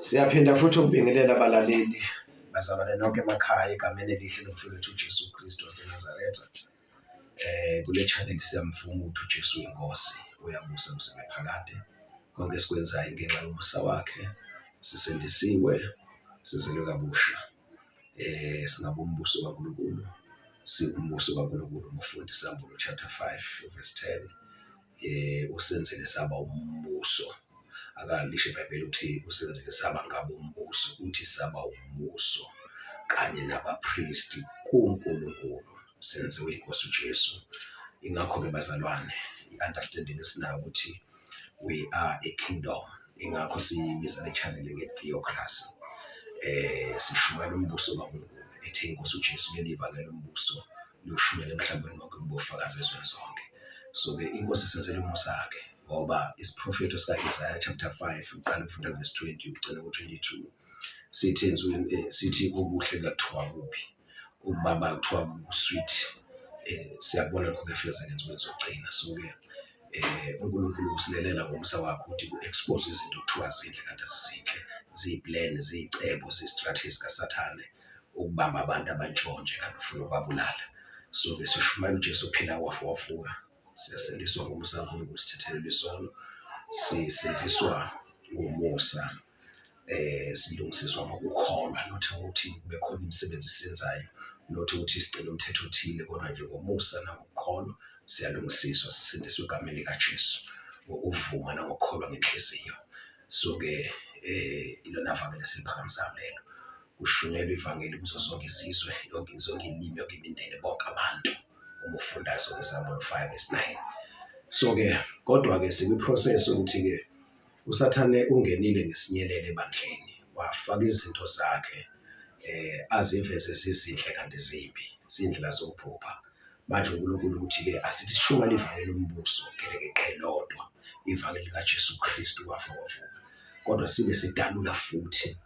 Siyaphinda futhi ukubingelela abalaleli bazalwane nonke emakhaya egameni elihle lomfowethu uJesu Kristu waseNazaretha. Kule channel siyamvuma ukuthi uJesu uyinkosi, uyabusa kuze kube phakade. Konke esikwenzayo ngenxa yomusa wakhe, sisindisiwe, sizelwe kabusha. Singabe umbuso kaNkulunkulu, siwumbuso kaNkulunkulu uma ufunda iSambulo chapter 5 verse 10. Usenzele saba umbuso. Akalisho iBhayibheli ukuthi usenzele saba ngabe umbuso, uthi saba umbuso kanye nabapristi kuNkulunkulu, senziwe inkosi uJesu. Ingakho-ke bazalwane, i-understanding esinayo ukuthi we are a kingdom, ingakho siyibiza le channel nge-theocracy. Sishumayela umbuso kaNkulunkulu, ethe inkosi uJesu leli ibanga lombuso liyoshumayela emhlabeni wonke kube ufakazi ezweni zonke. So-ke inkosi isenzele umusa-ke ngoba isiprofetho sika-Isaya chapter 5 uqala ukufunda verse 20 ugcina ku-22 sithi ensukwini sithi okuhle kuyakuthiwa kubi, ukubaba kuthiwa ku-sweet. Siyakubona lokho kuyafezeka ensukwini zokugcina. So-ke uNkulunkulu usilelela ngomusa wakhe ukuthi ku-expose izinto okuthiwa zinhle kanti azizinhle, ziyi-plan, ziyicebo, ziyi-strategy sikaSathane ukubamba abantu abantshontshe kanti ufuna ukubabulala. So-ke sishumayela uJesu ophila wafa wavuka, siyasindiswa ngomusa kaNkulunkulu, sithethelelwe isono, sisindiswa ngomusa, silungisiswa ngokukholwa, not ukuthi kube khona imisebenzi esiyenzayo, not ukuthi sigcine umthetho othile, kodwa nje ngomusa nangokukholwa siyalungisiswa, sisindiswe egameni likaJesu ngokuvuma nangokukholwa ngenhliziyo. So-ke ilona vangeli esiliphakamisayo lelo. Kushunyayelwa ivangeli kuzo zonke izizwe, yonke zonke iy'limi, yonke imindeni, bonke abantu. Uma ufunda sona iSambulo 5 verse 9. So-ke kodwa-ke sikwi-process yokuthi-ke uSathane ungenile ngesinyelele ebandleni, wafaka izinto zakhe aziveze zizinhle kanti zimbi, ziyindlela zokubhubha. Manje uNkulunkulu ukuthi-ke asithi sishumayele ivangeli lombuso gelekeqe lodwa, ivangeli likaJesu Kristu wafa wavuka, kodwa sibe sidalula futhi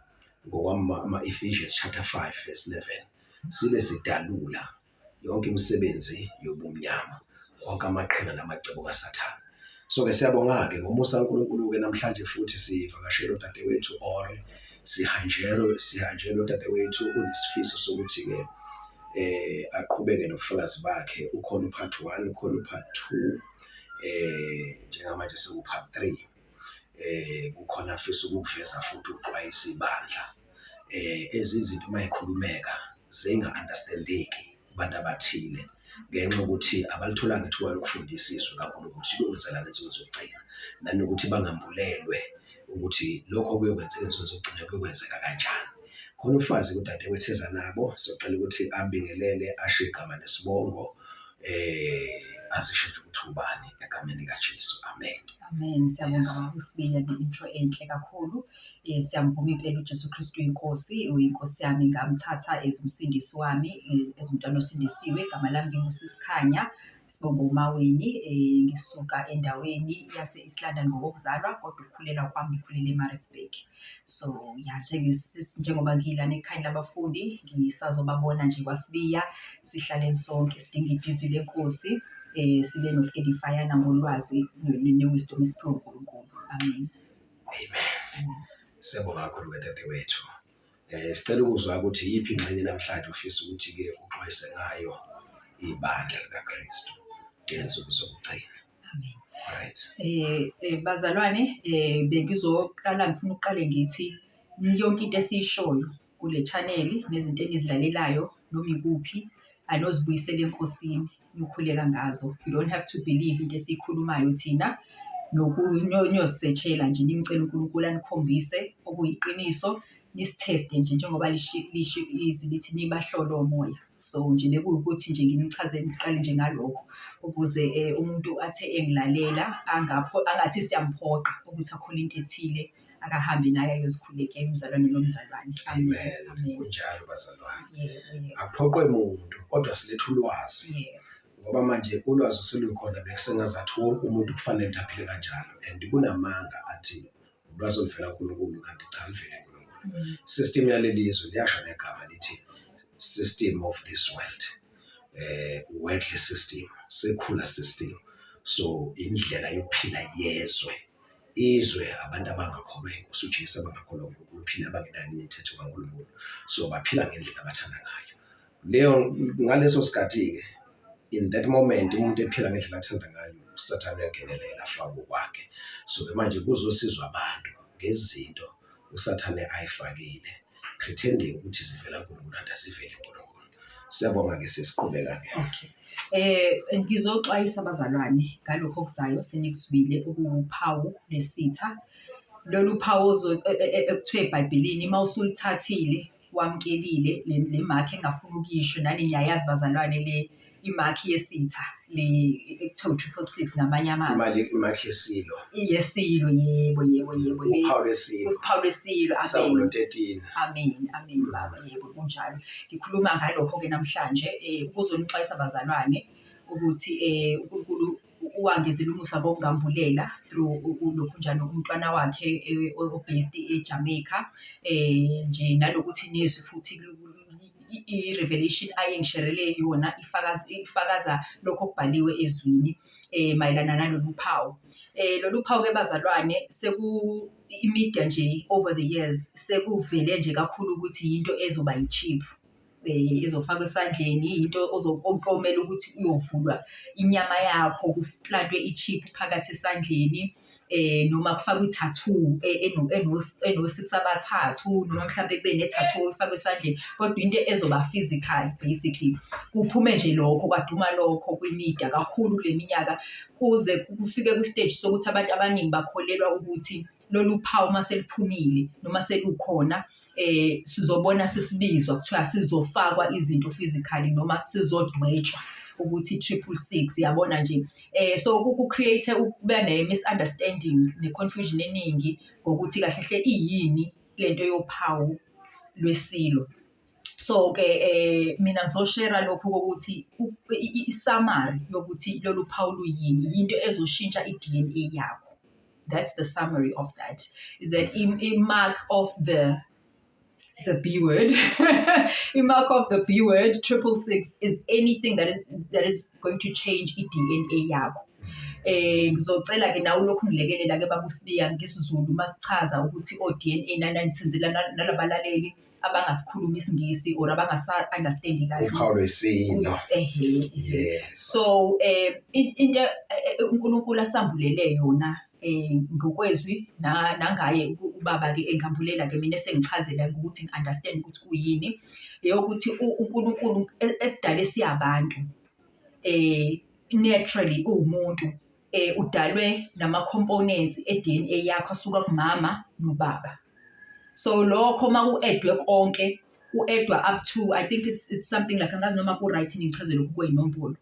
ngokwama-Ephesians chapter 5 verse 11 sibe sidalula yonke imisebenzi yobumnyama, wonke amaqhinga namacebo kaSathane. So-ke siyabonga-ke ngomusa kaNkulunkulu-ke namhlanje futhi sivakashele udadewethu or sihanjelwe sihanjelwe udadewethu unesifiso sokuthi-ke aqhubeke nobufakazi bakhe. Ukhona u-part 1, ukhona u-part 2, njengamanje seku-part 3. Kukhona afisa ukukuveza futhi ukuxwayisa ibandla. Ezinye izinto uma y'khulumeka zinga-understand-eki kubantu abathile ngenxa yokuthi abalitholanga ithuba lokufundisiswa kakhulu ukuthi kuyokwenzakalani ensukwini zokugcina, nanokuthi bangambulelwe ukuthi lokho okuyokwenzeka ensukwini zokugcina kuyokwenzeka kanjani. Khona ufazi udadewethu eza nabo, siyocela ukuthi abingelele asho igama nesibongo azisho nje ukuthi ubani egameni likaJesu. Amen. Amen. Siyabonga baba uSibiya nge-intro enhle kakhulu. Siyamvuma impela uJesu Kristu uyiNkosi, uyiNkosi yami ngamthatha as umsindisi wami, as umntwana osindisiwe. Igama lami nginguSisikhanya, sibongo uMaweni, ngisuka endaweni yase-East London ngokokuzalwa, kodwa ukukhulelwa kwami ngikhulele eMaritzburg. So ya njengoba ngilana ekhaya labafundi, ngisazobabona nje kwaSibiya, sihlaleni sonke sidingide izwi leNkosi, sibe noku-edifayana ngolwazi ne-wisdom esiphiwe uNkulunkulu. Amen. Amen. Siyabonga kakhulu ke dadewethu. Sicela ukuzwa ukuthi iyiphi ingxenye namhlanje ofisa ukuthi-ke uxwayise ngayo ibandla likaKristu ngensuku zokugcina. Amen. Right. Bazalwane, bengizoqala ngifuna ukuqale ngithi yonke into esiyishoyo kule channel nezinto enizilalelayo noma ikuphi anozibuyisela eNkosini nikhuleka ngazo. You don't have to believe into esiyikhulumayo thina niyozisethela nje nimcele uNkulunkulu anikhombise okuyiqiniso nisitheste nje njengoba lisho izwi lithi nibahlole omoya. So nje bekuwukuthi nje nginichazele ngiqale nje ngalokho ukuze umuntu athe engilalela angathi siyamphoqa ukuthi akhole into ethile akahambe naye ayozikhulekela umzalwane nomzalwane. Amen. Amen. Kunjalo bazalwane. Yebo, yebo. Akuphoqwe muntu kodwa siletha ulwazi. Yebo. Ngoba manje ulwazi oselukhona bekusengazathi wonke umuntu kufanele ukuthi aphile kanjalo and kunamanga athi ulwazi oluvela kuNkulunkulu kanti cha aluveli kuNkulunkulu. System yaleli zwe liyasho negama lithi system of this world. Worldly system, secular system. So indlela yokuphila yezwe. Izwe abantu abangakholwa inkosi uJesu, abangakholwa uNkulunkulu. kaNkulunkulu, phinde abangenayo imithetho kaNkulunkulu. So baphila ngendlela abathanda ngayo. Leyo ngaleso sikhathi-ke, in that moment umuntu ephila ngendlela athanda ngayo, uSathane uyangenelela afake okwakhe. So-ke manje kuzosizwa abantu ngezinto uSathane ayifakile, pretending ukuthi zivela kuNkulunkulu kanti aziveli kuNkulunkulu. Siyabonga-ke, sesiqhubeka-ke. Okay. Ngizoxwayisa abazalwane ngalokho okuzayo senikuzwile okuwuphawu lwesitha. Lolu phawu ekuthiwa eBhayibhelini uma usuluthathile wamukelile le mark engafuni ukuyisho, nani niyayazi bazalwane, le i-mark yesitha le ekuthiwa u-666 ngamanye amazwi. Imali, i-mark yesilo. Yesilo, yebo, le uphawu lwesilo. Usiphawu lwesilo. Sambulo Amen. 13. Amen, amen baba, yebo kunjalo. Ngikhuluma ngalokho-ke namhlanje ukuzonixwayisa bazalwane ukuthi uNkulunkulu wangenzela umusa ngokungambulela through lokhunjani umntwana wakhe o-based eJamaica, nje nalokuthi nezwi futhi i-revelation ayengisherele yona ifakaza lokho okubhaliwe ezwini mayelana nalolu phawu. Lolu phawu-ke bazalwane, seku i-media nje over the years sekuvele nje kakhulu ukuthi yinto ezoba yi-chip ezofakwa esandleni, into okomele ukuthi uyovulwa inyama yakho kuplantwe i-chip phakathi esandleni, noma kufakwe i-tattoo eno-six abathathu, noma mhlampe kube ne-tattoo efakwe esandleni, kodwa into ezoba physical basically. Kuphume nje lokho, kwaduma lokho kwi-media kakhulu kule minyaka, kuze kufike kwi-stage sokuthi abantu abaningi bakholelwa ukuthi lolu phawu uma seliphumile noma selukhona, sizobona sesibizwa kuthiwa sizofakwa izinto physically noma sizodwetshwa ukuthi 666, yabona nje. So ku-create ukuba ne-misunderstanding ne-confusion eningi ngokuthi kahle hle iyini lento yophawu lwesilo. So-ke mina ngizoshera lokhu kokuthi i-summary yokuthi lolu phawu luyini, yinto ezoshintsha i-DNA yakho. That's the summary of that. Is that i-mark of the B word, i-mark of the B word, 666, is anything that is going to change i-DNA yakho. Ngizocela ke nawe ulokhu ngilekelela ke baba uSibiya ngesiZulu masichaza ukuthi o DNA nani senzela nalabalaleli abangasikhulumi isiNgisi or abangasa understand kahle. Uphawu lwesilo. Ehe. So into uNkulunkulu asambulele yona ngokwezwi nangaye ubaba ke engambulela ke mina esengichazela ukuthi ngi-understand ukuthi kuyini, eyokuthi uNkulunkulu esidale siyabantu, naturally uwumuntu, udalwe nama components e-DNA yakho asuka kumama nobaba. So lokho maku-addwe konke, ku-addwa up to, I think it's something like, angazi noma ku-right ngichaze lokhu kwey'nombolo.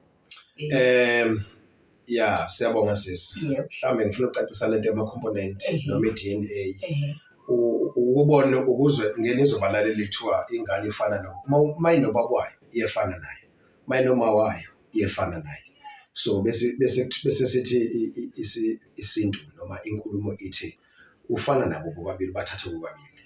Ya, siyabonga sisi. Yebo. Mhlawumbe ngifuna ukucacisa lento yama-component noma i-DNA. Ehe. Ukubona ukuzwe ngenizwe balaleli kuthiwa ingane ifana no uma inobaba wayo iyefana naye, uma inoma wayo iyefana naye. So bese sithi isintu noma inkulumo ithi ufana nabo bobabili, bathathe bobabili.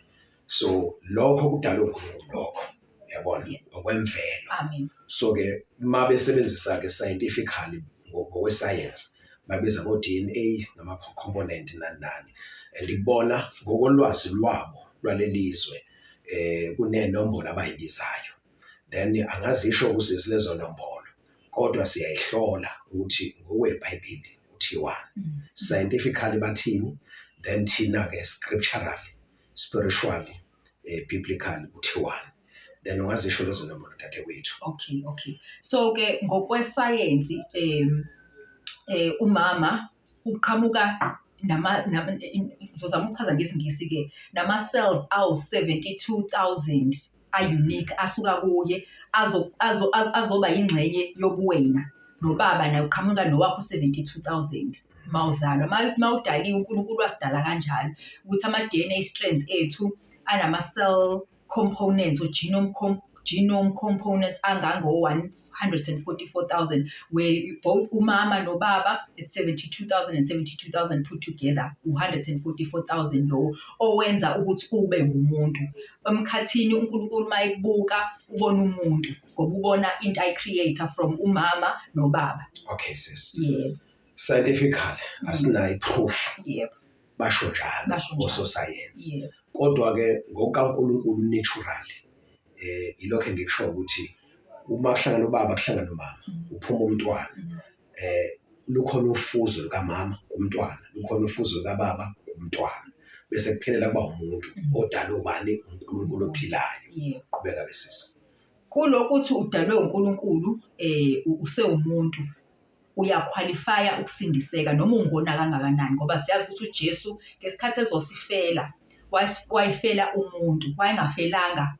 So lokho kudalwe uNkulunkulu lokho, uyabona, okwemvelo. Amen. So ke mabesebenzisa ke scientifically ngokwe-science babiza ngo-DNA nama-component nani nani, and kubona ngokolwazi lwabo lwalelizwe kunenombolo abayibizayo, then angazisho kusisi lezo nombolo, kodwa siyayihlola ukuthi ngokweBhayibheli kuthiwani, scientifically bathini, then thina ke scripturally, spiritually, biblically kuthiwani. Then ungazisho lezo nombolo, dadewethu. Okay. So ke ngokwesayensi umama uqhamuka nama, ngizozama ukuchaza ngesiNgisi ke, nama cells awu 72,000 a-unique asuka kuye azoba yingxenye yobuwena. Nobaba naye uqhamuka nowakho 72,000 mawuzalwa. Mawudaliwe uNkulunkulu wasidala kanjalo ukuthi ama DNA strands ethu anama cell components or genome components angango 144,000, where both umama nobaba it's 72,000 and 72,000 put together 144,000 lo owenza ukuthi ube ngumuntu emkhathini. uNkulunkulu mayekubuka ubona umuntu ngoba ubona into ayi-create from umama nobaba. Okay sis. Yebo. Scientifically asinayo proof. Yebo. Basho njalo. Basho njalo. Ososayensi. Yebo. Kodwa-ke ngokukaNkulunkulu naturally, ilokho engikusho ukuthi uma kuhlangana ubaba kuhlangana umama, uphuma umntwana. Lukhona ufuzo lukamama kumntwana, lukhona ufuzo lukababa kumntwana, bese kuphelela kuba umuntu odalwe ubani? UNkulunkulu ophilayo. Qhubeka ke sisi. Kulokuthi udalwe uNkulunkulu, usewumuntu, uyaqualifya ukusindiseka noma ungona kangakanani, ngoba siyazi ukuthi uJesu ngesikhathi ezosifela wayefela umuntu, wayengafelanga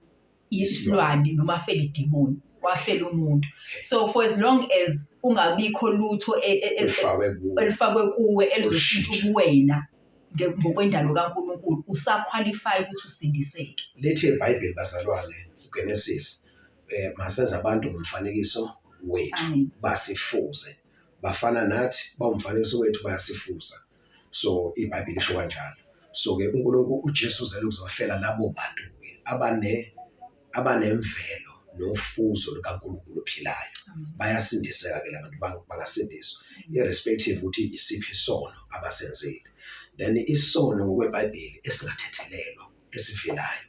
isilwane noma afele idimoni, wafela umuntu. So for as long as kungabikho lutho elifakwe kuwe, elifakwe kuwe elizoshintsha kuwena ngokwendalo kaNkulunkulu, usaqualify ukuthi usindiseke. Lithi iBhayibheli bazalwane, uGenesis, masenze abantu ngomfanekiso wethu, Amen. Basifuze, bafana nathi, bawumfanekiso wethu, bayasifuza. So iBhayibheli isho kanjalo. So ke uNkulunkulu uJesu uzele ukuzofela labo bantu ke abanemvelo nofuzo lukaNkulunkulu ophilayo. Amen. Bayasindiseka ke labantu, bangasindiswa irrespective ukuthi isiphi isono abasenzile. Then isono ngokweBhayibheli esingathethelelwa esivelayo,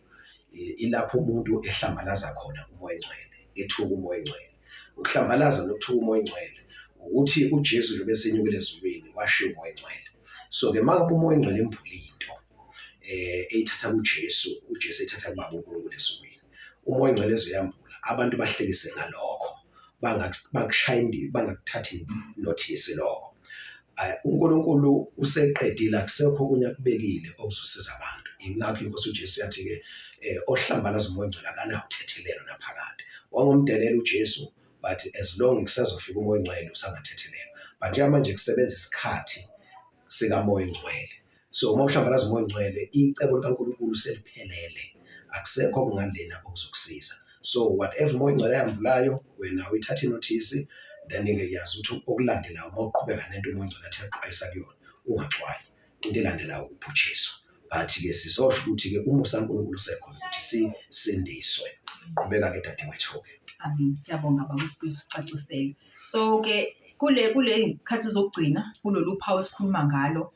ilapho umuntu ehlambalaza khona uMoya oNgcwele, ethuka uMoya oNgcwele. Ukuhlambalaza nokuthuka uMoya oNgcwele ukuthi uJesu njengoba esenyukile ezulwini washiya uMoya oNgcwele. So ke mangabe uMoya oNgcwele embula into eyithatha kuJesu, uJesu eyithatha kubaba uNkulunkulu ezulwini, uMoya oNgcwele ezoyambula, abantu bahlekise ngalokho, bangakushaya indiva, bangakuthathi notice lokho. UNkulunkulu useqedile, akusekho okunye akubekile okuzosiza abantu. Ingakho inkosi uJesu yathi-ke, ohlambalaza uMoya oNgcwele akanakuthethelelwa naphakade. Wangumdelela uJesu, but as long kusazofika uMoya oNgcwele usangathethelelwa. But njengamanje kusebenza isikhathi sikaMoya oNgcwele. So uma uhlambalaza uMoya oNgcwele, icebo likaNkulunkulu seliphelele, akusekho okungalena okuzokusiza. So whatever uMoya oNgcwele ayambulayo, wena uyithatha inothisi, then-ke yazi ukuthi okulandelayo uma uqhubeka nento uMoya oNgcwele athi yaxwayisa kuyona, ungaxwayi. Into elandelayo ubhujiswa. But-ke sizosho ukuthi-ke umusa kaNkulunkulu usekhona ukuthi sisindiswe. Qhubeka-ke dadewethu-ke. Amen. Siyabonga baba usicacisele. So-ke kule khathi zokugcina, kulolu phawu esikhuluma ngalo,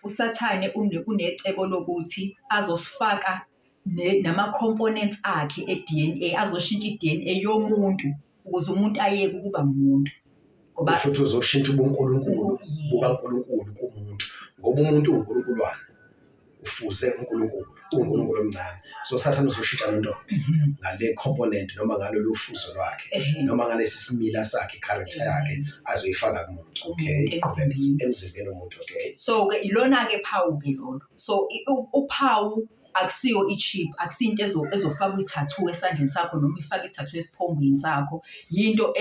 uSathane unecebo lokuthi azosifaka nama-components akhe e-DNA, azoshintsha i-DNA yomuntu ukuze umuntu ayeke ukuba ngumuntu. Ngoba kusho ukuthi uzoshintsha ubuNkulunkulu bukaNkulunkulu kumuntu, ngoba umuntu uwuNkulunkulu wani, ufuze uNkulunkulu, uNkulunkulu omncane. So Sathane uzoshintsha lento ngale component noma ngalolu fuzo lwakhe, noma ngalesi simila sakhe, character yakhe azoyifaka kumuntu. Okay, Kumuntu, emzimbeni. Emzimbeni womuntu, okay. So ke ilona ke phawu ke lolo. So uphawu akusiyo i-chip, akusiyo into ezofakwa i-tattoo esandleni sakho noma ifake i-tattoo esiphongweni sakho. Yinto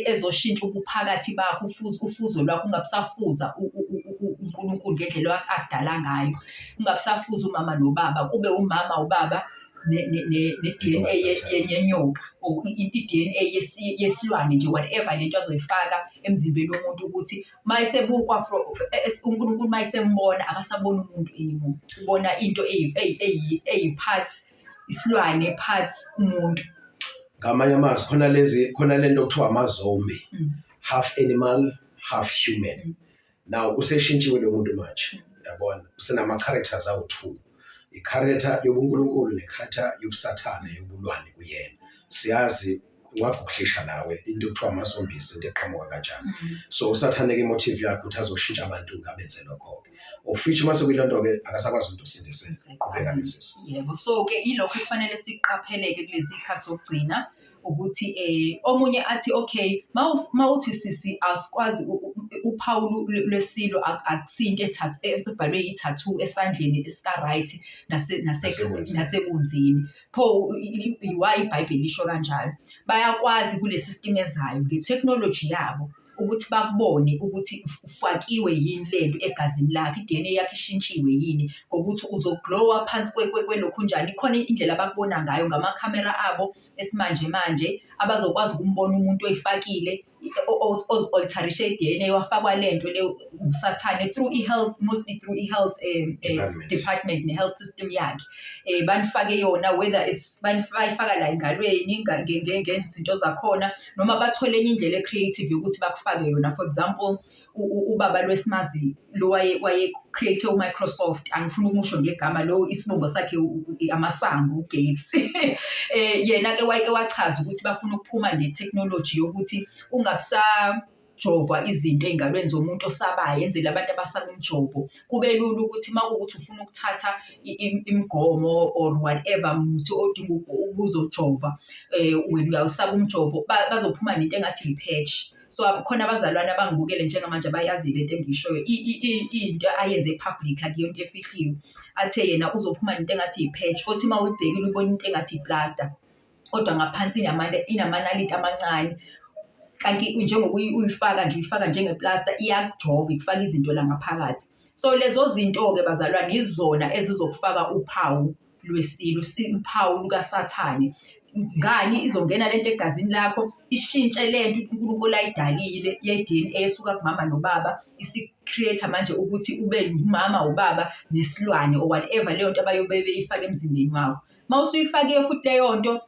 ezoshintsha ubuphakathi bakho, ufuzo lwakho, ungabusafuza uNkulunkulu ngendlela akudala ngayo. Ungabusafuza umama nobaba, kube umama ubaba ne-DNA yenyoka or i-DNA yesilwane nje, whatever lento azoyifaka emzimbeni womuntu, ukuthi mayesebukwa uNkulunkulu mayesembona akasaboni umuntu anymore, ubona into eyi-part isilwane, part umuntu. Ngamanye amazwi, khona lento okuthiwa ama-zombie, half animal half human. Now useshintshiwe lo muntu manje, yabona, usenama-characters awu-two, i-character yobuNkulunkulu ne-character yobusathane, yobulwane kuyena. Siyazi, ungaguhlisha nawe into ekuthiwa ama-zombies, into eqhamuka kanjani. So usathane-ke imotive yakhe ukuthi azoshintsha abantu ngabenze lokho-ke, of which mase kuyilonto-ke akasakwazi umuntu ukusindiseka. Qhubeka ke sisi. Yebo, so-ke ilokho ekufanele sikuqapheleke kulezi khathi zokugcina, ukuthi omunye athi okay, mawuthi sisi asikwazi uphawu lwesilo akusinto ebhalwe i-tattoo esandleni esika-right Nasebunzini. Nasebunzini. Pho why iBhayibheli lisho kanjalo? Bayakwazi kule system ezayo nge-technology yabo ukuthi bakubone ukuthi ufakiwe yini lento egazini lakhe, i-DNA yakhe ishintshiwe yini, ngokuthi uzoglowa phansi kwelokhunjani. Ikhona indlela abakubona ngayo ngamakhamera abo esimanje manje, abazokwazi ukumbona umuntu oyifakile, ozi-alter-ishe i-DNA, wafakwa lento le usathane through i-health, mostly through i-health Department. Department ne-health system yakhe. Banifake yona, whether it's bayifaka la engalweni ngezinto zakhona, noma bathole enye indlela e-creative yokuthi bakufake yona. For example, Ubaba lwesimazi lo waye create uMicrosoft, angifuni ukumusho ngegama lo, isibongo sakhe amasango uGates. Yena-ke wayeke wachaza ukuthi bafuna ukuphuma ne-technology yokuthi ungabusajovwa izinto ey'ngalweni zomuntu osabayo, enzele abantu abasaba umjovo. Kube lula ukuthi uma kuwukuthi ufuna ukuthatha imigomo or whatever muthi odinga ukuzojova, wena uyawusaba umjovo, bazophuma nento engathi i-patch. So khona abazalwane abangibukele njengamanje abayazi lento engiyishoyo, into ayenze public, akuyona into efihliwe. Athe yena uzophuma nento engathi i-patch, othi uma uyibhekile ubone into engathi i-plaster, kodwa ngaphansi inamanaliti amancane. Kanti njengoba uyifaka nje, uyifaka njenge-plaster, iyakujova, ikufaka izinto la ngaphakathi. So lezo zinto-ke bazalwane yizona ezizokufaka uphawu lwesilo, uphawu lukaSathane. Ngani izongena lento egazini lakho, ishintshe lento uNkulunkulu ayidalile ye-DNA esuka kumama nobaba, isi-create manje ukuthi ube umama, ubaba nesilwane or whatever leyo nto abayobe beyifaka emzimbeni wakho. Uma usuyifakile futhi leyo nto,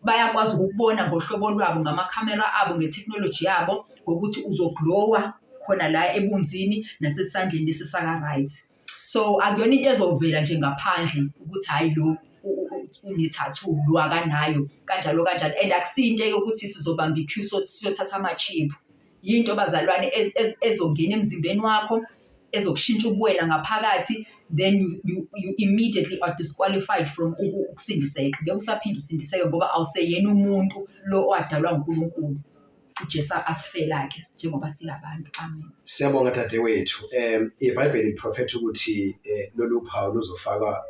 bayakwazi ukukubona ngohlobo lwabo, ngamakhamera abo, ngethekhnoloji yabo, ngokuthi uzoglowa khona la ebunzini nasesandleni lesi saka-right. So akuyona into ezovela nje ngaphandle ukuthi hhayi lo une-tattoo, lo akanayo, kanjalo kanjalo. And akusiyo into yokuthi sizobamba i-queue siyothatha ama-chip. Yinto bazalwane ezongena emzimbeni wakho, ezokushintsha ubuwena ngaphakathi, then you immediately are disqualified from ukusindiseka. Ngeke usaphinde usindiseke ngoba awuseyena umuntu lo owadalwa uNkulunkulu. uJesu asifela-ke njengoba singabantu. Amen. Siyabonga dadewethu. IBhayibheli liprofetha ukuthi lolu phawu luzofakwa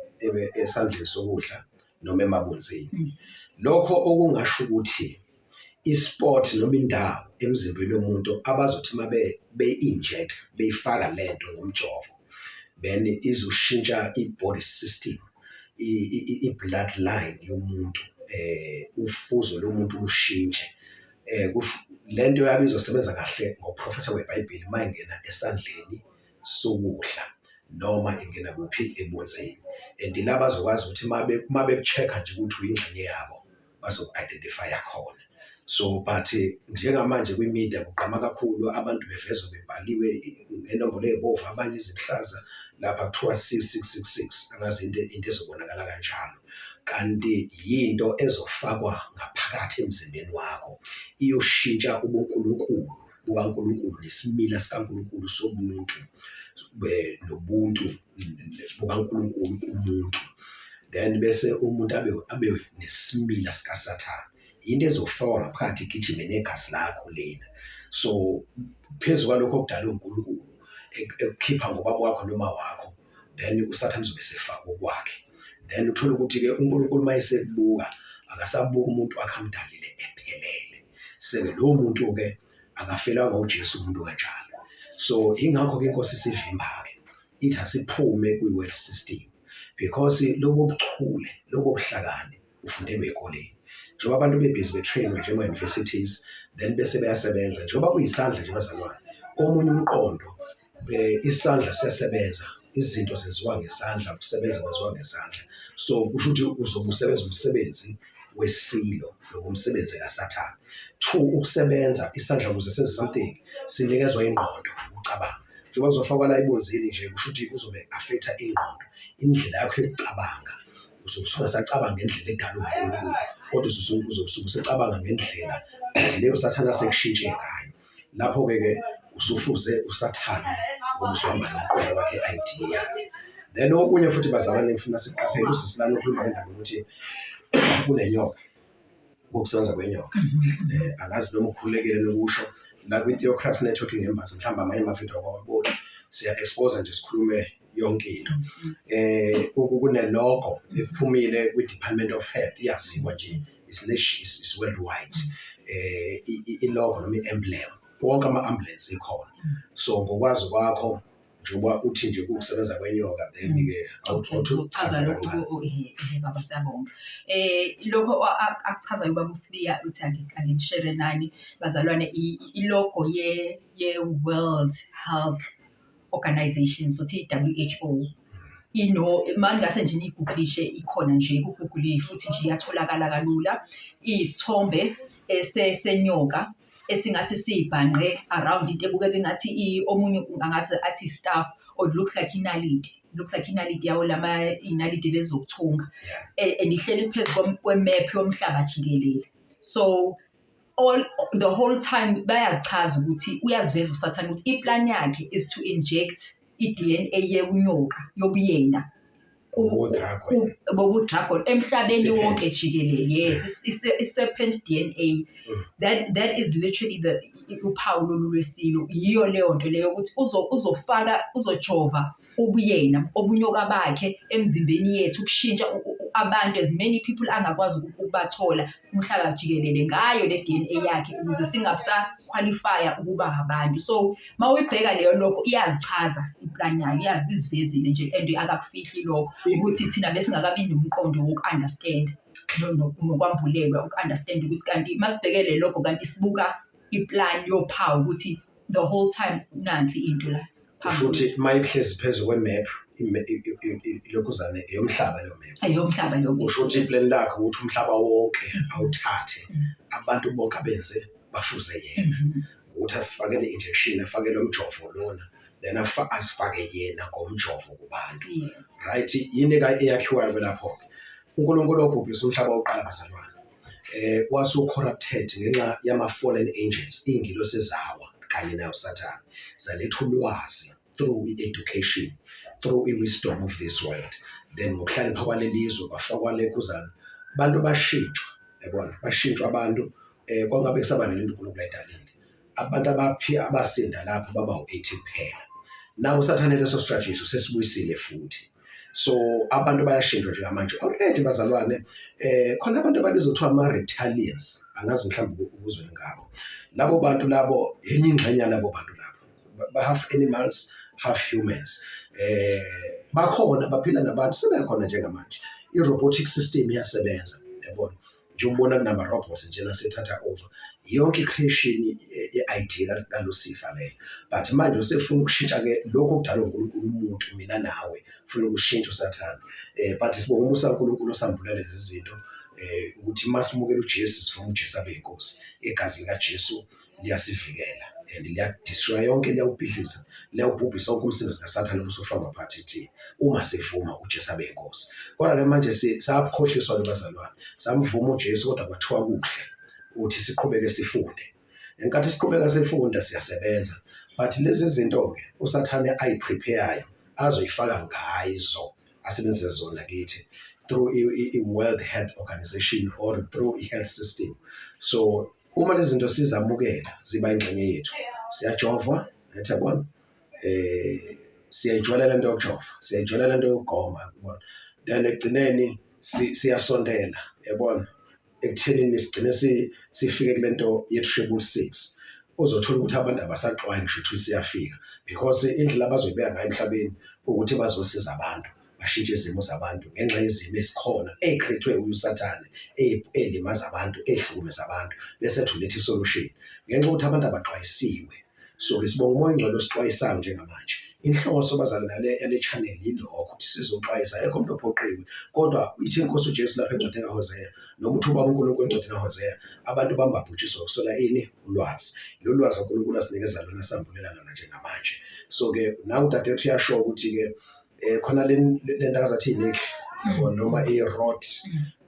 esandleni sokudla noma emabunzini. Lokho okungasho ukuthi i-spot noma indawo emzimbeni womuntu abazothi uma be-inject, beyifaka lento ngomjovo, then izoshintsha i-body system, i-bloodline yomuntu, ufuzo lomuntu lushintshe. Kusho lento yabe izosebenza kahle ngokuprofetha kweBhayibheli uma ingena esandleni sokudla noma ingena kuphi ebunzini. And la bazokwazi ukuthi uma beku-check-a nje ukuthi uyingxenye yabo, bazoku-identify-a khona. So but njengamanje kwi-media kugqama kakhulu abantu bevezwa bebhaliwe ngenombolo ey'bovu, abanye iziluhlaza, lapha kuthiwa 6666, angazi into ezobonakala kanjalo. Kanti yinto ezofakwa ngaphakathi emzimbeni wakho, iyoshintsha ubuNkulunkulu bukaNkulunkulu nesimila sikaNkulunkulu sobuntu nobuntu bukaNkulunkulu kumuntu. Then bese umuntu abe nesimila sikaSathane. Yinto ezofakwa ngaphakathi igijime negazi lakho lena. So phezu kwalokho okudalwe uNkulunkulu ekukhipha ngobaba wakho noma wakho, then uSathane uzobe esefaka okwakhe. Then uthole ukuthi-ke uNkulunkulu uma esekubuka akasabuki umuntu wakhe amdalile ephelele. Seke lowo muntu-ke akafelanga uJesu umuntu kanjalo. So ingakho-ke inkosi isivimba-ke ithi asiphume kwi-world system because lobo buchule, lobo buhlakani ufundelwe ekoleni. Njengoba abantu bebhizi be-train-wa nje ema-universities then bese beyasebenza, njengoba kuyisandla nje bazalwane, omunye umqondo isandla siyasebenza, izinto zenziwa ngesandla, ukusebenza kwenziwa ngesandla. So kusho ukuthi uzobe usebenza umsebenzi wesilo noma umsebenzi kaSathane. Two, ukusebenza isandla ukuze senze something sinikezwa ingqondo ukucabanga. Njengoba kuzofakwa la ebunzini nje kusho ukuthi kuzobe affect-a ingqondo, indlela yakho yokucabanga. Uzobe usungasacabanga ngendlela edalwe uNkulunkulu, kodwa uzobe usecabanga ngendlela leyo Sathane asekushintshe ngayo. Lapho-ke ke usufuze uSathane ngoba usuhamba nomqondo wakhe, i-idea yakhe. Then okunye futhi bazalwane ngifuna siqaphele, usisilana ukhuluma ngendaba yokuthi kunenyoka, ukusebenza kwenyoka. Angazi noma ukhululekile nokusho la kwi-Theocracy Networking Embassy, mhlawumbe amanye amavidiyo awawaboni, siya-expose nje sikhulume yonke into. Kune-logo ephumile kwi-Department of Health, iyaziwa nje, is worldwide. I-logo noma i-emblem, wonke ama-ambulance ikhona. So ngokwazi kwakho njengoba uthi nje kuwukusebenza kwenyoka, then-ke awuthi ukuchaza kancane. Baba siyabonga. Lokho akuchazayo ubaba uSibiya uthi anginishere nani bazalwane, i-logo ye-World Health Organization, sothi i-WHO. Ino uma ningase nje niyi-google-ishe ikhona nje ku-Google futhi nje iyatholakala kalula. Iyisithombe senyoka. Esingathi siyibhanqe around into ebukeka engathi omunye angathi athi staff or it looks like inaliti. It looks like inaliti yawo lama inaliti lezi zokuthunga. And ihleli phezu kwe-map yomhlaba jikelele. So all the whole time bayazichaza ukuthi uyaziveza uSathane ukuthi iplan yakhe is to inject i-DNA yeunyoka yobuyena bobu-dragon emhlabeni wonke jikelele. Yes, i-serpent DNA. That is literally the uphawu lolu lwesilo. Yiyo leyo nto leyo ukuthi uzofaka uzojova ubuyena obunyoka bakhe emzimbeni yethu, ukushintsha abantu, as many people angakwazi ukubathola umhlaba jikelele ngayo le DNA yakhe, ukuze singabisa-qualify-a ukuba abantu. So mawuyibheka leyo lokho iyazichaza iplan yayo, iyazizivezile nje and akakufihli lokho ukuthi thina besingakabi nomqondo woku-understand nokwambulelwa uku-understand ukuthi kanti masibheke le logo kanti sibuka iplan yophawu ukuthi the whole time nansi into la. Kusho ukuthi uma ihlezi phezu kwe-map, ilokhuzane eyomhlaba leyo map. Eyomhlaba leyo map. Kusho ukuthi iplan lakhe ukuthi umhlaba wonke awuthathe, abantu bonke abenze bafuze yena. Ukuthi asifakele injection, afakele umjovo lona, then asifake yena ngomjovo kubantu. Right, yini eyakhiwayo lapho-ke? uNkulunkulu wabhubhisa umhlaba wokuqala bazalwane. Wasu-corrupted ngenxa yama-fallen angels, iy'ngilosi ezawa kanye nayo Sathane, zaletha ulwazi through i-education, through i-wisdom of this world. Then ngokuhlakanipha kwaleli zwe kwafakwa lekhuzana, abantu bashintshwa, yabona, bashintshwa abantu, kwangabe kusaba nento uNkulunkulu ayidalile. Abantu abasinda lapho baba u-80 kuphela. Nawo uSathane leso strategy usesibuyisile futhi. So abantu bayashintshwa njengamanje already bazalwane. Khona abantu ababizwa kuthiwa ama-reptilians, angazi mhlawumbe ukuzwe ngabo. Labo bantu labo enye ingxenye yalabo bantu labo ba half animals, half humans. Bakhona baphila nabantu, sebekhona njengamanje. I-robotic system iyasebenza, yabona, njengoba kunama robots nje nasethatha over yonke i-creation ye-idea kaLucifer leyo. But manje usefuna ukushintsha ke lokho okudalwa uNkulunkulu umuntu, mina nawe, ufuna ukushintsha uSathane. But sibonga umusa kaNkulunkulu osambulela lezi zinto, ukuthi masimukela uJesu, sivuma uJesu abe inkosi. Igazi likaJesu liyasivikela and liyadestroy yonke, liyawubhidliza, liyawubhubhisa wonke umsebenzi kaSathane obusufakwa phakathi kuthina uma sivuma uJesu abe inkosi. Kodwa ke manje sakhohliswa ke bazalwane, samvuma uJesu kodwa kwathiwa kuhle ukuthi siqhubeke sifunde. Ngenkathi siqhubeka sifunda siyasebenza, but lezi zinto ke uSathane ayiprepare-ayo azoyifaka ngazo, asebenzise zona kithi through i-World Health Organization or through i-health system. So uma lezi zinto sizamukela ziba ingxenye yethu, siyajovwa, yathi yabona, siyayijwayela lento yokujova, siyayijwayela lento yokugoma, yabona, then ekugcineni siyasondela, yabona, ekuthenini sigcine sifike kule nto ye-666. Uzothola ukuthi abantu abasaxwayi ngisho ukuthi siyafika, because indlela abazoyibeka ngayo emhlabeni ukuthi bazosiza abantu bashintshe izimo zabantu ngenxa yezimo ezikhona ey'create-we uSathane, ey'limaza abantu, ey'hlukumeza abantu, bese ethi uletha isolution ngenxa yokuthi abantu abaxwayisiwe. So ke sibonga uMoya oNgcwele osixwayisayo njengamanje. Inhloso bazalwane yale channel yilokho, ukuthi sizoxwayisa, akekho umuntu ophoqiwe, kodwa ithi inkosi uJesu lapha encwadini kaHosea, noma uthi ubaba uNkulunkulu encwadini kaHosea, abantu bambabhujiswa ukusola ini? Ulwazi. Lolu lwazi uNkulunkulu asinikeza lona, sambulela lona njengamanje. So ke nawe udadewethu uyasho ukuthi-ke khona le nto akazathi i-needle noma i-rod,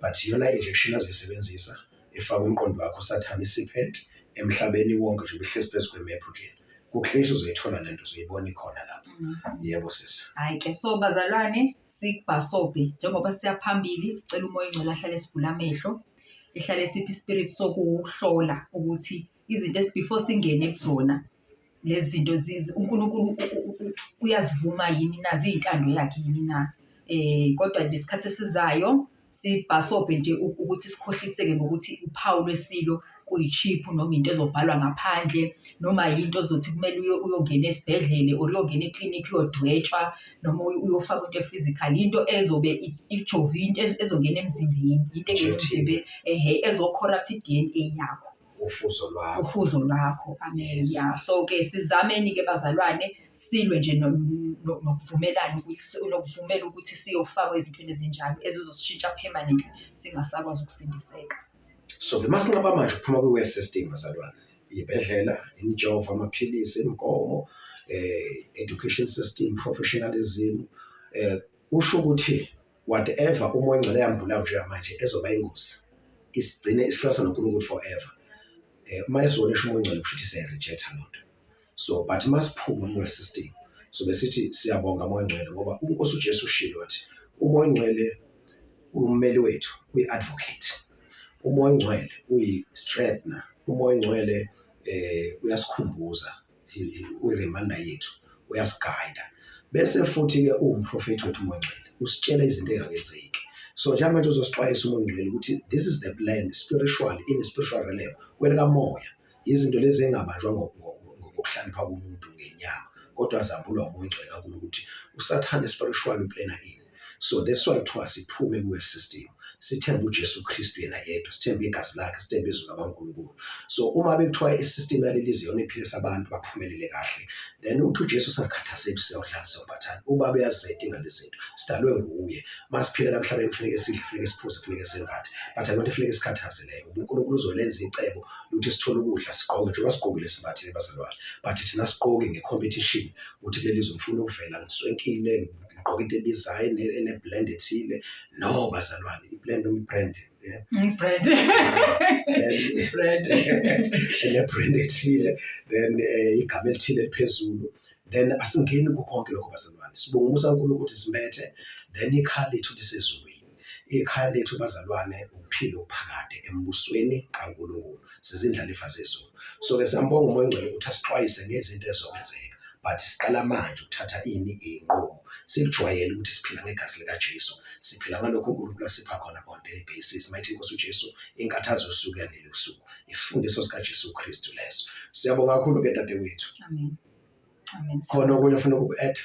but iyona injection azoyisebenzisa efaka umqondo wakho uSathane, i-serpent emhlabeni wonke nje uhlezi phezu kwemephu nje. Kuclear uzoyithola lento, uzoyibona ikhona lapho. Yebo sisi. Hayi ke, so bazalwane sikubhasobhe njengoba siya phambili, sicela uMoya oNgcwele ahlale sivula amehlo, ehlale siphi ispirit sokuhlola ukuthi izinto before singene kuzona lezi zinto uNkulunkulu uyazivuma yini na, ziyintando yakhe yini na. Kodwa nje isikhathi esizayo sibhasobhe nje ukuthi sikhohliseke ngokuthi uphawu lwesilo kuyi-chip noma into ezobhalwa ngaphandle, noma yinto ozothi kumele uyongena esibhedlele or uyongena eklinikhi uyodwetshwa noma uyofakwa into e-physical, into ezobe ijove, into ezongena emzimbeni, into engena emzimbeni, ehhe, ezo-corrupt i-DNA yakho. Ufuzo lwakho. Ufuzo lwakho. Amen. Yes. Yeah. So ke sizameni ke bazalwane, silwe nje nokuvumelana ukuthi, nokuvumela ukuthi siyofakwa ezintweni ezinjalo ezizosishintsha permanently, singasakwazi ukusindiseka. So ke masinqaba manje ukuphuma kwi-world system bazalwane. Iy'bhedlela, imijovo, amaphilisi, imigomo, education system, professionalism, kusho ukuthi whatever uMoya oNgcwele yambulayo njengamanje ezoba ingozi, isigcine isihlukanisa noNkulunkulu forever. Uma esiwonisha uMoya oNgcwele kusho ukuthi siyayi-reject-a loo nto. So but uma siphuma kule system sobe sithi siyabonga Moya oNgcwele, ngoba uNkosi uJesu ushilo wathi uMoya oNgcwele ummeli wethu, uyi-advocate. UMoya oNgcwele uyi-strengthener. UMoya oNgcwele uyasikhumbuza, uyi-reminder yethu, uyasigayida. Bese futhi-ke uwumprofethi wethu uMoya oNgcwele, usitshela izinto ey'ngakenzeki. So njengamanje uzosixwayisa uMoya oNgcwele ukuthi this is the plan spiritually, in a spiritual realm, kwelikamoya. Izinto lezi engabanjwa ngokuhlakanipha komuntu ngenyama, kodwa zambulwa uMoya oNgcwele kaNkulunkulu ukuthi uSathane spiritually uplana ini. So that's why kuthiwa siphume kule system, sithembe uJesu Kristu yena yedwa, sithembe igazi lakhe, sithembe izwi likaNkulunkulu. So uma bekuthiwa i-system yaleli zwe iyona ephilisa abantu baphumelele kahle, then uthi uJesu singakhathazeki, siyawudlala siyawuphathana. Ubaba uyazidinga lezi zinto, sidalwe nguye. Uma siphila la emhlabeni kufuneke sidle, kufuneke siphuze, kufuneke sembathe, but akuyonto efuneke sikhathaze leyo, ngoba uNkulunkulu uzolenza icebo lokuthi sithole ukudla, sigqoke njengoba sigqokile simbathile bazalwane. But thina sigqoke nge-competition ukuthi kuleli zwe ngifuna ukuvela ngiswenkile, ngigqoke into ebizayo ene-blend ethile. No bazalwane, i-blend noma i-brand, yeah. Brand. Brand. Ene-brand ethile, then igama elithile eliphezulu, then asingeni kukho konke lokho bazalwane. Sibonga umusa kaNkulunkulu ukuthi simbethe, then ikhaya lethu lisezulwini. Ikhaya lethu bazalwane ukuphila okuphakade embusweni kaNkulunkulu, sizindlalifa zezulu. So-ke siyambonga uMoya oNgcwele ukuthi asixwayise ngezinto ezokwenzeka, but siqala manje ukuthatha ini iy'nqumo. Sikujwayele ukuthi siphila ngegazi likaJesu, siphila ngalokho uNkulunkulu asipha khona on daily basis. Mayithi iNkosi uJesu, inkathazo yosuku yanele usuku. Isifundiso sikaJesu Kristu leso. Siyabonga kakhulu-ke dadewethu. Amen. Amen. Khona okunye ofuna ukuku-add?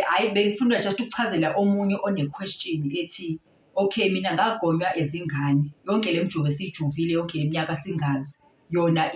Hayi, bengifuna just ukuchazela omunye one question ethi, okay, mina ngagonywa ezingane, yonke le mjovo esiyijovile yonke le minyaka singazi, yona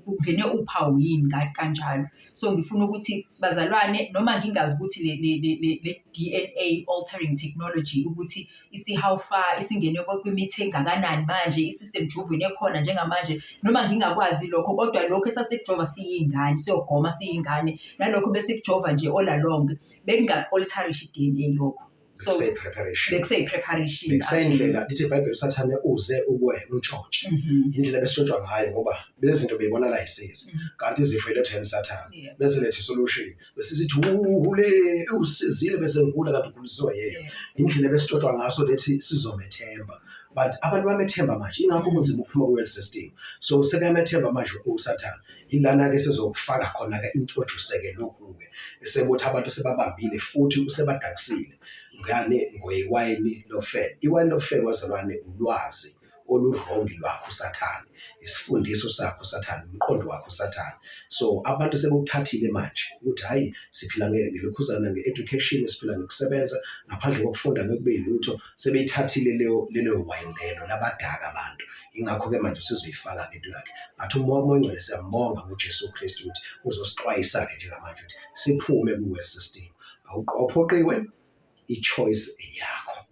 kungene uphawu yini kanjalo. So ngifuna ukuthi bazalwane, noma ngingazi ukuthi le DNA altering technology ukuthi isi-how far, isingene kwimithi engakanani manje, isisemjovweni ekhona njengamanje, noma ngingakwazi lokho, kodwa lokho esasikujova siyingane, siyogoma siyingane, nalokho besikujova nje all along, bekunga-alter-ishi i-DNA lokho. So Bekuseyi-preparation. Bekuseyi-preparation. Bekuseyindlela, lithi iBhayibheli uSathane uze ukwe umtshontshe. Indlela besitshontshwa ngayo, ngoba lezi zinto beyibonakala yisiza. Kanti izifo ilethwa yini Yeah. Bese letha isolution. Bese sithi uhule usizile, bese ngigula kanti ugulisiwe yena. Indlela besitshotshwa ngaso lethi sizomethemba. But abantu bamethemba manje, ingakho kunzima ukuphuma kwi-world system. So sebeyamethemba manje uSathane. Ilana-ke sizokufaka khona-ke introduce-ke lokhu-ke. Sekuthi abantu sebabambile futhi usebadakisile. Ngani? Ngoyiwayini lofebe. Iwayini lofebe bazalwane ulwazi olu-wrong lwakho uSathane, isifundiso sakho uSathane, umqondo wakho uSathane. So abantu sebewuthathile manje ukuthi hhayi, siphila ngelokhuzana nge-education, siphila ngokusebenza, ngaphandle kokufunda ngeke kube yilutho. Sebeyithathile leyo lelo wayini lelo labadaka abantu. Ingakho-ke manje usezoyifaka-ke into yakhe. But uMoya oNgcwele siyambonga ngoJesu Kristu ukuthi uzosixwayisa-ke njengamanje ukuthi siphume kuwe system. Awuphoqiwe, i-choice eyakho.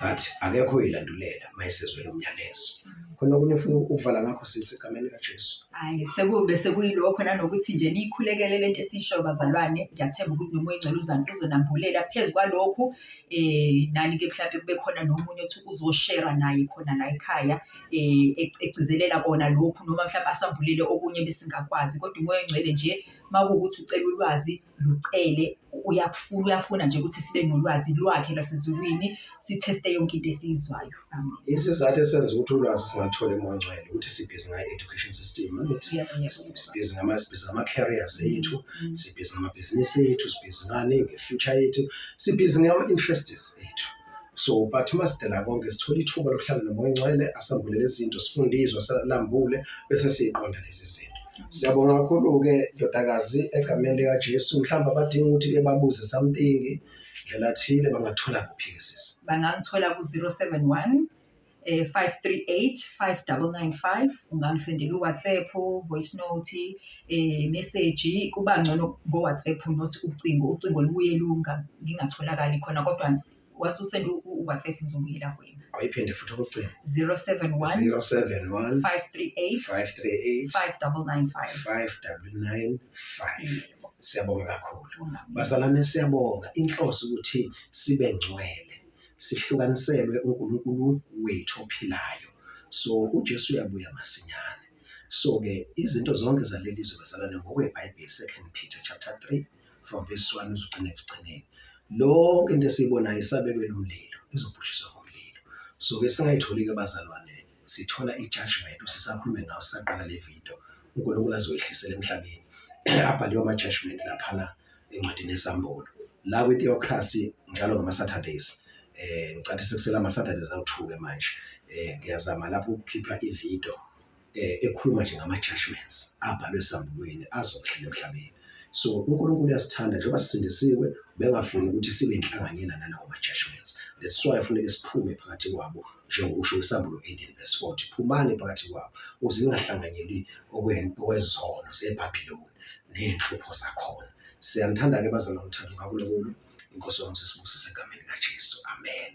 But akekho oyilandulela uma esezwele umyalezo. Khona okunye ofuna ukuvala ngakho sisi egameni likaJesu? Hayi, sekube sekuyilokho, nanokuthi nje niyikhulekele lento esiyishoyo bazalwane. Ngiyathemba ukuthi noMoya Oyingcwele uzonambulela phezu kwalokhu. Nani-ke mhlampe kube khona nomunye othi uzoshera naye khona la ekhaya, egcizelela kona lokhu, noma mhlampe asambulele okunye ebesingakwazi. Kodwa uMoya Oyingcwele nje uma kuwukuthi ucela ulwazi, lucele, uyakufuna, uyafuna nje ukuthi sibe nolwazi lwakhe lwasezulwini, sitheste yonke into esiyizwayo. Amen. Isizathu esenza ukuthi ulwazi singalutholi eMoya Ongcwele ukuthi sibhizi ngayo-education system, angithi? Yeah. Sibhizi ngama-careers ethu, sibhizi ngamabhizinisi ethu, sibhizi ngani, nge-future yethu, sibhizi ngama-interests ethu. So but uma sidela konke sithola ithuba lokuhlala noMoya Ongcwele, asambulele izinto, sifunde izwi, asalambule, bese siyiqonda lezi zinto. Siyabonga kakhulu-ke ndodakazi egameni likaJesu. Mhlawumbe abadinga ukuthi-ke babuze something ndlela thile, bangathola kuphi-ke sisi? Bangangithola ku-071 538 5995. Ungangisendela u-WhatsApp, voice note, message. Kuba ngcono ngo-WhatsApp, not ucingo. Ucingo lubuye ngingatholakali khona, kodwa once usende u-WhatsApp ngizobuyela kuwena. Ayiphinde futhi okugcina. 071 071 538 538 5995. 5995. Yebo. Siyabonga kakhulu. Ungamini. Bazalwane siyabonga inhloso ukuthi sibe ngcwele sihlukaniselwe uNkulunkulu wethu ophilayo. So uJesu uyabuya masinyane. So ke izinto zonke zaleli zwe bazalwane ngokweBhayibheli 2 Peter chapter 3 from verse 1 uzugcina ekugcineni. Lonke into esiyibonayo isabekelwe umlilo, izobhujiswa ngomlilo. So ke singayitholi ke bazalwane sithola i-judgment usisakhulume ngawo sisaqala le video uNkulunkulu azoyehlisela emhlabeni abhaliwe ama-judgment laphana encwadini yesambulo la kwi-theocracy njalo ngama-Saturdays ngicathi sekusele ama-Saturdays awu-2 ke manje ngiyazama lapho ukukhipha i-video ekhuluma nje ngama-judgments abhalwe esambulweni azokuhlela emhlabeni. So uNkulunkulu uyasithanda njengoba sisindisiwe bengafuni ukuthi sibe inhlanganyela nalawo ma-judgments. That's why kufuneka siphume phakathi kwabo njengokusho kwesambulo 18 verse 40 phumani phakathi kwabo ukuze ningahlanganyeli okwezono zeBhabhiloni ney'nhlupho zakhona. Siyanithanda-ke bazalwane uthando kaNkulunkulu. Inkosi yomusa isibusise egameni likaJesu. Amen.